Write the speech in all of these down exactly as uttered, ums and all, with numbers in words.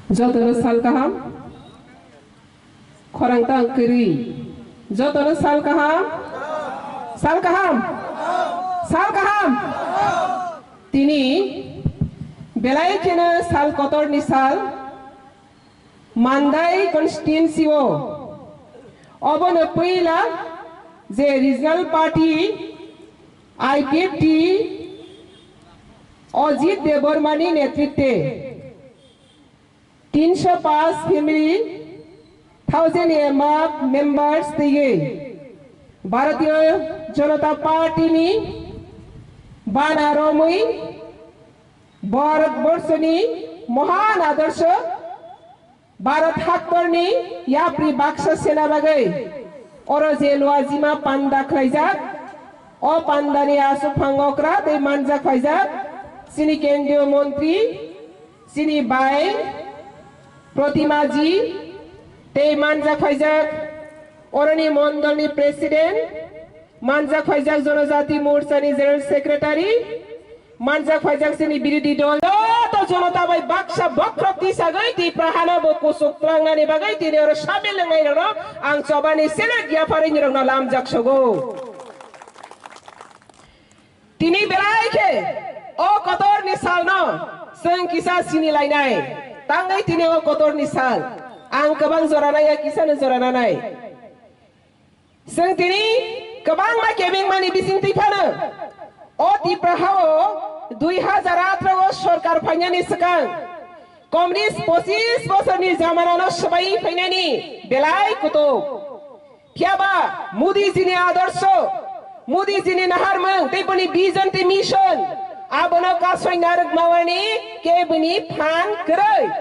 Jotono sal kaham, khorang tang kwrwi. Jotono sal kaham, sal kaham, sal kaham. Tini belai kheno sal kotorni sal, Mandai constituency o. Obono puila je regional party I P F T Ajit Debbarmani netritwe tinsho paanch family, thousand M F members twiwi Bharatiya Janata Party ni bana romwi Bharat Borso ni mohan adarsho Bharat haktorni yapri baksa sena bagwi oro je luajima panda khlaijak, o pandani aswk phango kwrak tei manjak phaijak chini kendriyo montri, chini bai Protimaji tei manjak phaijak oroni mondolni president, manjak phaijak Jonojati Morchani General Secretary, manjak phaijak chini birodhi dol, joto jonota bai baksa bokhorok tisagwi Tipra hano bo kusuk tlangnani bagwi tini oro samil wngnai rokno ang chobani selek yapharwi ni rokno lamjak sogo. Tini belai khe o kotorni salno chwng kisa sini lainai, tangwi tini o kotorni sal ang kwbang jora nai ya, kisano jora nanai. Chwng tini kwbangma kebengmani bisingtwi phano o Tipra hao dui hazar atharo o sorkar phainani swkang communist pochis bosorni jamanano swbai phainani belai kutuk. Phiyaba Modi jini adorsho, Modi jini naharmung tei boni vision tei mission abono kasoi narwkmani keboni phan kwrwi.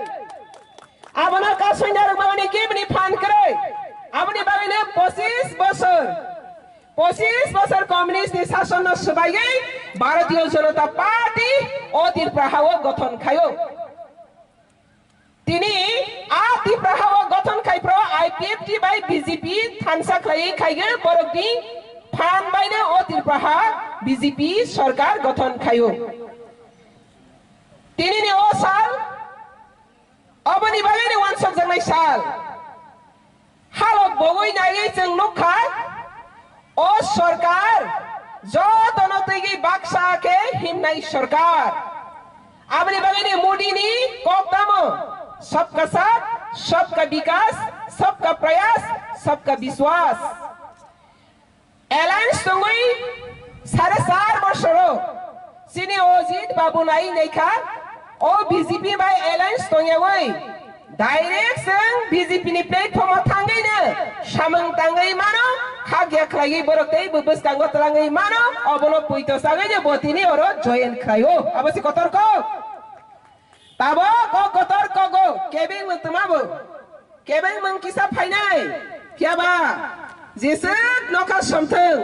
Abono kasoi narwkmani keboni phan kwrwi. Aboni bagwino pochis bosor, pochis bosor communist ni sasonno swbaiwi Bharatiya Janata Party o Tripura hao gothon khaio. Tini a Tripura hao gothon khai phro I P F T bai B J P thansa khlaiwi khaigwi borokni phan baino o Tripura ha B J P sorkar gothon khaio. Tinini o sal Oboni bagwi ni wansokjaknai sal. Halok bogwi naiwi chwng nukha, o sorkar jotono twigwi baksa khe himnai sorkar. Aboni bagwi ni Modi ni kok tamo, "Sabka Saath, Sabka Vikas, Sabka Prayas, Sabka Vishwas." Alliance tongwi sare char bosoro chini Ajit Babu nai naikha, o B J P bai alliance tongyawi direct chwng B J P ni platform o thangwino samung tangwi mano, khakya khlaiwi borok tei bo bwskango twlangwi mano, obono poito sagwino bo tini oro join khlaio. Abo se kotor kok. Tabok o kotor kogo kebeng mung twma bo. Kebeng mung kisa phainai. Phiyaba jeswk nokha somthwng.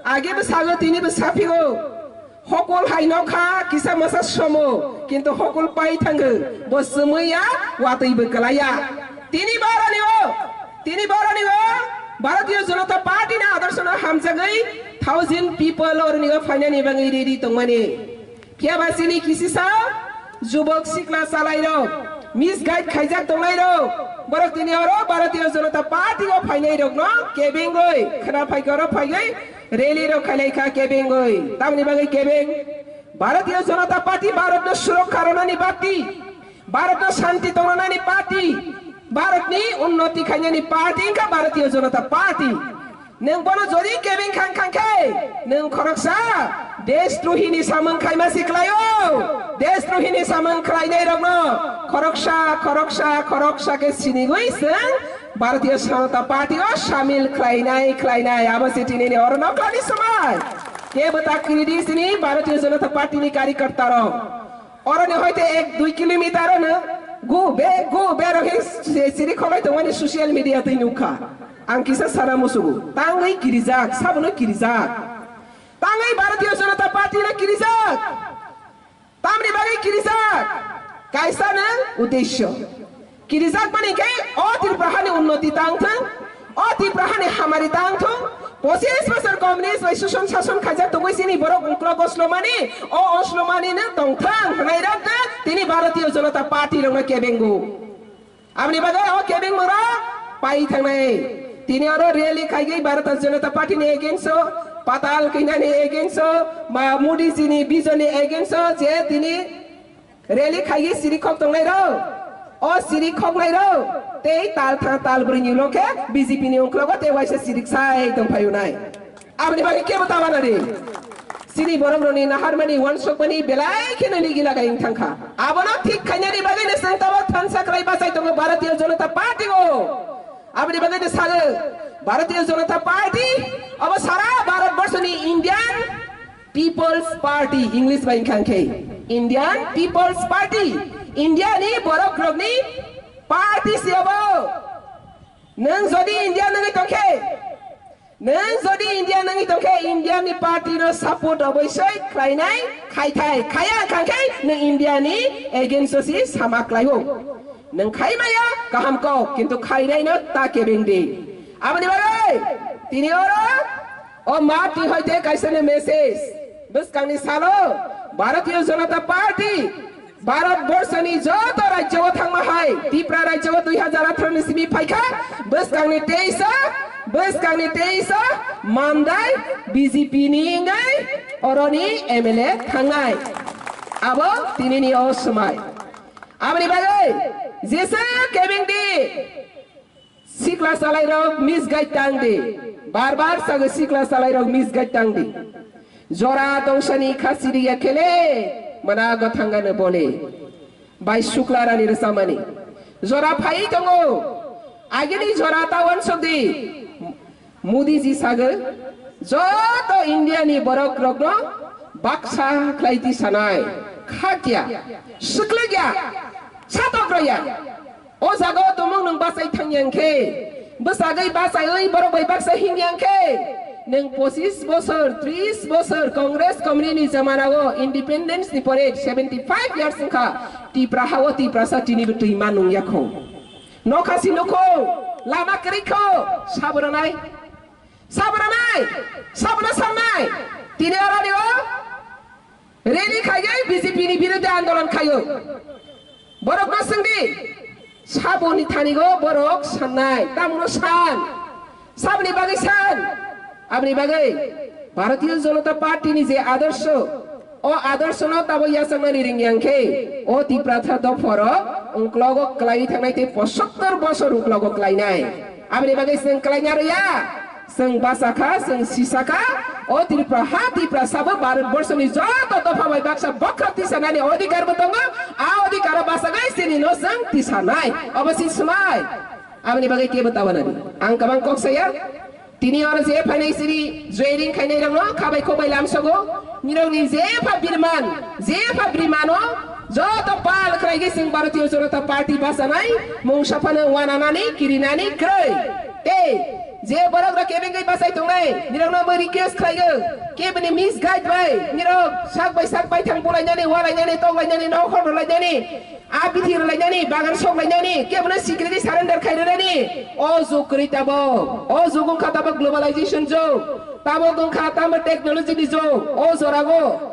Age bo sago tini bo saphigo. Hokol hai nokha kisa masa somo. Kintu hokol pai thango. Bo swmwi ya watwi bo kwlaiya. Tini boroni o. Tini boroni o. Bharatiya Janata Party ni adorshono hamjagwi thousand people oroni o phainani bagwi ready tongmani. Phiyaba chini kisisa jubok sikla chalairok, misguide khaijak tongnairok, borok tini oro Bharatiya Janata Party o phainairokno kebengwi, khwna phaikhe oro phaigwi rally rok khailaikha kebengwi. Tamni bagwi kebeng? Bharatiya Janata Party Bharatno surokha rwnani party, Bharatno shanti tongnani party, Bharatni unnoti khainani party wngkha Bharatiya Janata Party. Nwng bono jodi kebeng khang khang khe, nwng khoroksa desdrohini samung khaima si khlaio. Desdrohini samung khlainairokno khoroksa, khoroksa, khoroksa khe sinigwi chwng Bharatiya Janata Party o samil khlainai, khlainai. Abo se tinini oro noklani somai. Kebo ta kiridi sini Bharatiya Janata Party ni karyakarta rok. Oroni hoite ek dui kilometer ono gu be, gu be rok he se-, siri kholai tongmani social media twi nukha. Ang kisa sana musugo. Tangwi kirijak, sabono kirijak. Tangwi Bharatiya Janata Party no kirijak. Tamni bagwi kirijak? Kaisa no uddesho. Kirijak mani khe o Tripura hani unnoti tang thung, o Tripura hani hamari tang thung, pochis bosor communist bai suson sason khaijak tongwi chini borok uklok oslomani, o oslomani no tong thung hwnai rok no tini Bharatiya Janata Party rok no kebengo. Aboni bagwi o kebengmung rok pai thangnai. Tini oro rally khaigwi Bharatiya Janata Party ni against o, patal khinani against o, ma Modi ji ni vision ni against o je tini rally khaigwi siri khok tongnai rok. O siri khoknai rok tei tal thang tal brwi ni ulo khe B J P ni ungklogo tei waisa sirik sai tong phaio nai. Aboni bagwi kebo ta wana di. Chini borok rokni naharmani, uansukmani belai kheno nigila kayeng thangkha. Abono thik khainani bagwi no chwng tabok thansa khlai bachai tongo Bharatiya Janata Party o. Aboni bagwi no sago Bharatiya Janata Party obo sara Bharat borsoni Indian People's Party, English bai wngkha khe Indian People's Party, India ni borok rokni party se obo. Nwng jodi India nangwi tongkhe, nwng jodi India nangwi tongkhe, India ni party no support oboisoi khlainai, khaithai, khaya wngkha khe nwng India ni against o si sama khlaio. Nwng khai maya kaham kok, kintu khainai no ta kebeng di. Aboni bagwi tini oro o ma ti hoite kaisa ni message. Bwskangni salo Bharatiya Janata Party Bharat borsoni joto rajyo o thangma hai Tipra rajyo o dui hazar atharo ni simi phaikha, bwskangni teis o, bwskangni teis o Mandai B J P ni wngwi oroni M L A thangnai. Abo tinini o swmai. Aboni bagwi jesa kebeng di. Sikla salai rok misguide tang di. Bar bar sago sikla salai rok misguide tang di. Jora dongsani khasi riya khele mana gothangano bole. Bai sukla rani rwsamani. Jora phai tongo. Agini jora ta wansok di. Modi ji sago joto India ni borok rokno baksa khlai di sanai. Khakya. Siklagya. Satok roya. O jaga o tumung nwng bachai thang yang khe, bwsagwi bachaiwi borok bai baksa him yang khe, nwng pochis bosor, tris bosor Congress company ni jamana o independence ni pore seventy five years wngkha, Tipra ha o Tiprasa tini bo twi ma nung ya kho. Nokha si nukho, lama kwrwi kho, sabo rwnai, sabo rwnai, sabo no sannai, tini oro ni o Rally khaigwi B J P ni biruddhe andolon khaio. Borokno swngdi, saboni thanigo borok sannai, tamno san, saboni bagwi san, aboni bagwi Bharatiya Janata Party ni je adorsho, o adorshono tabo yachaknani ring yang khe, o Tiprasa dophoro ungklogo kwlaiwi thangnai tei posottor bosor ungklogo kwlainai. Aboni bagwi chwng kwlaina rwya. Chwng basa kha, chwng sisa kha, o Tripura ha, Tiprasa bo Bharat borsoni joto dopha bai baksa bokhok tisanani odhikar bo tongo, a odhikar o bachagwi chini no chwng tisanai, obo si swmai. Aboni bagwi kebo ta wanani. Ang kwbang kok saya, tini oro je phainai chini joining khainai rokno khabai khokbai lamsogo, nirokni jepha birman, jepha birmano joto pal khlaigwi chwng Bharatiya Janata Party bachanai, mungsa phano wananani, kirinani kwrwi. Tei je borok rok kebengwi bachai tongnai, nirokno bo request khlaio, keboni misguide bai, nirok sak bai sak baithang bulainani, walainani, toklainani, nokhor rwlainani, a bithi rwlainani, bagan soklainani, kebono secretary surrender khai rwnani. O jug kwrwi tabok, o jug wngkha tabok globalization jug, tabok wngkha tamo technology ni jug, o jorago.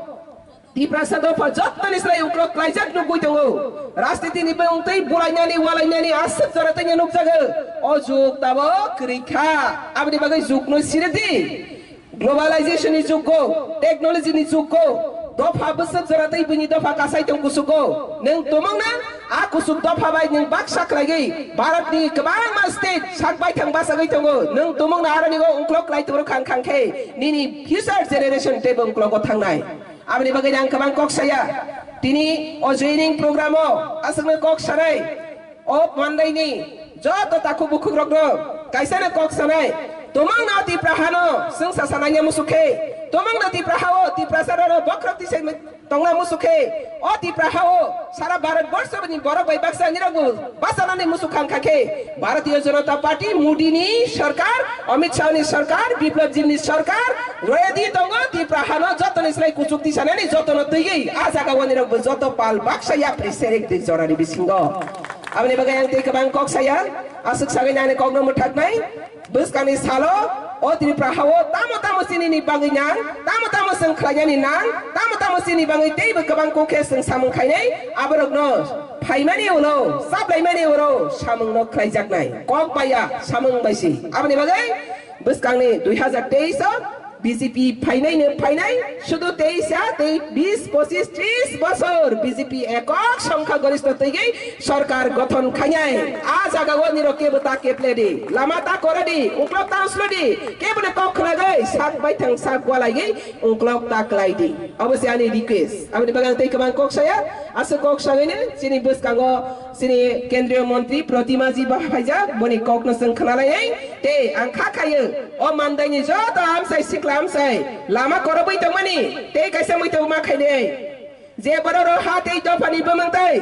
Tiprasa dopha jottoni slai uklok klaijak nugwi tongo. Rajniti ni bwng tei bulainani, walainani aswk jora tangya nukjago. O jug tabok kwrwi kha. Aboni bagwi jugno siridi. Globalization ni jugo, technology ni jugo. Dopha bwswk jora tei bini dopha kasai tong kusugo. Nwng tumung na a kusuk dopha bai nwng baksa khlaigwi Bharat ni kwbangma state sak baithang bachagwi tongo. Nwng tumung na aroni o uklok klai tongro khang khang khe nini future generation teibo uklogo thangnai. Aboni bagwi ang kwbang kok saya. Tini o joining program o aswkno kok sanai. O Mandai ni joto takhuk bukhuk rokno kaisa no kok sanai. Tumung no Tipra hano swngsa sananya musuk khe. Tumung no Tipra hao Tiprasa rano bokhorok tisai tongna musuk khe. O Tipra hao sara Bharat borsho ni borok bai baksa nirok bo bachanani musuk khang kha khe. Bharatiya Janata Party, Modi ni sarkar, Amit Shah ni sarkar, Biplab Deb ni sarkar, ready tongo Tipra hano jotoni slai kuchuk tisanani jotono twiwi a jaga o nirok bo joto pal baksa yapri serek di jorani bisingo. Aboni bagwi ang tei kwbang kok saya, aswk sagwi nani kokno mwthaknai, bwskangni salo o Tripura hao tamo tamo chini ni bagwi nang, tamo tamo chwng khlainani nang, tamo tamo chini bagwi teibo kwbang kok khe chwng samung khainai, aborokno phaimani ulo, chaplaimani ulo samungno khlaijaknai. Kok baiya samung baisi. Aboni bagwi bwskangni dui hazar teis o B J P phainai no phainai, sudu teis ya tei bis, pochis, tris bosor B J P ekok songkha goristho twiwi sorkar gothon khainai. A jagao nirok kebo ta keple di, lama ta kore di, uklok ta uslo di, kebo ni kok khnagwi sak baithang sak gwlaiwi uklok ta klai di. Abo se ani request. Aboni bagwi ang tei kwbang kok saya, aswk kok sagwini chini bwskango chini kendriya montri Protimaji ba phaijak, boni kokno chwng khnalaiwi tei ang kha khayo. O mandaini joto amsai sikla amsai lama korobwi tongmani tei kaisa muitu ma khainai. Je borok rok ha tei dophani bumung tei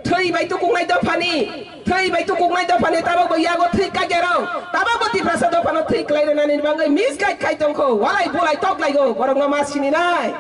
thwi bai tukuknai dophani, thwi bai tukuknai dophani tabok bo yago thwi kagero, tabok bo Tiprasa dophano thwi klai rwnani bagwi misguide khai tongkho, walai bulai tok laigo, borokno ma sininai,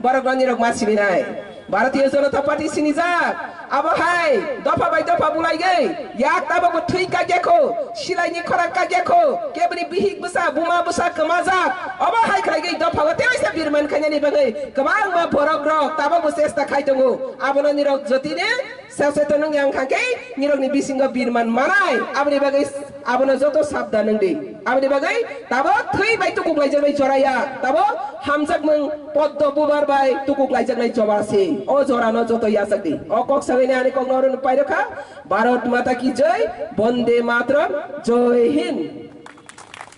borokno nirok ma sininai. Bharatiya Janata Party sinijak, abo hai dopha bai dopha bulaigwi yak tabok bo thwi kagekho, silaini khorang kagekho, keboni bihik bwsa, buma bwsa kwmajak, obo hai khlaigwi dophao teisa birman khainani bagwi kwbangma borok rok tabok bo chesta khai tongo. Abono nirok jotini saseton wngya wngkha khe nirokni bisingo birman manai. Aboni bagwi abono joto sabdan wngdi. Aboni bagwi tabo thwi bai tukuk laijaknai joraya, tabo hamjakmung poddo bubar bai tukuk laijaknai jobase. O jorano joto yachakdi. O kok sagwini ani kokno oro pairokha. Bharat Mata Ki Jai, Bonde Mataram, Jai Hind.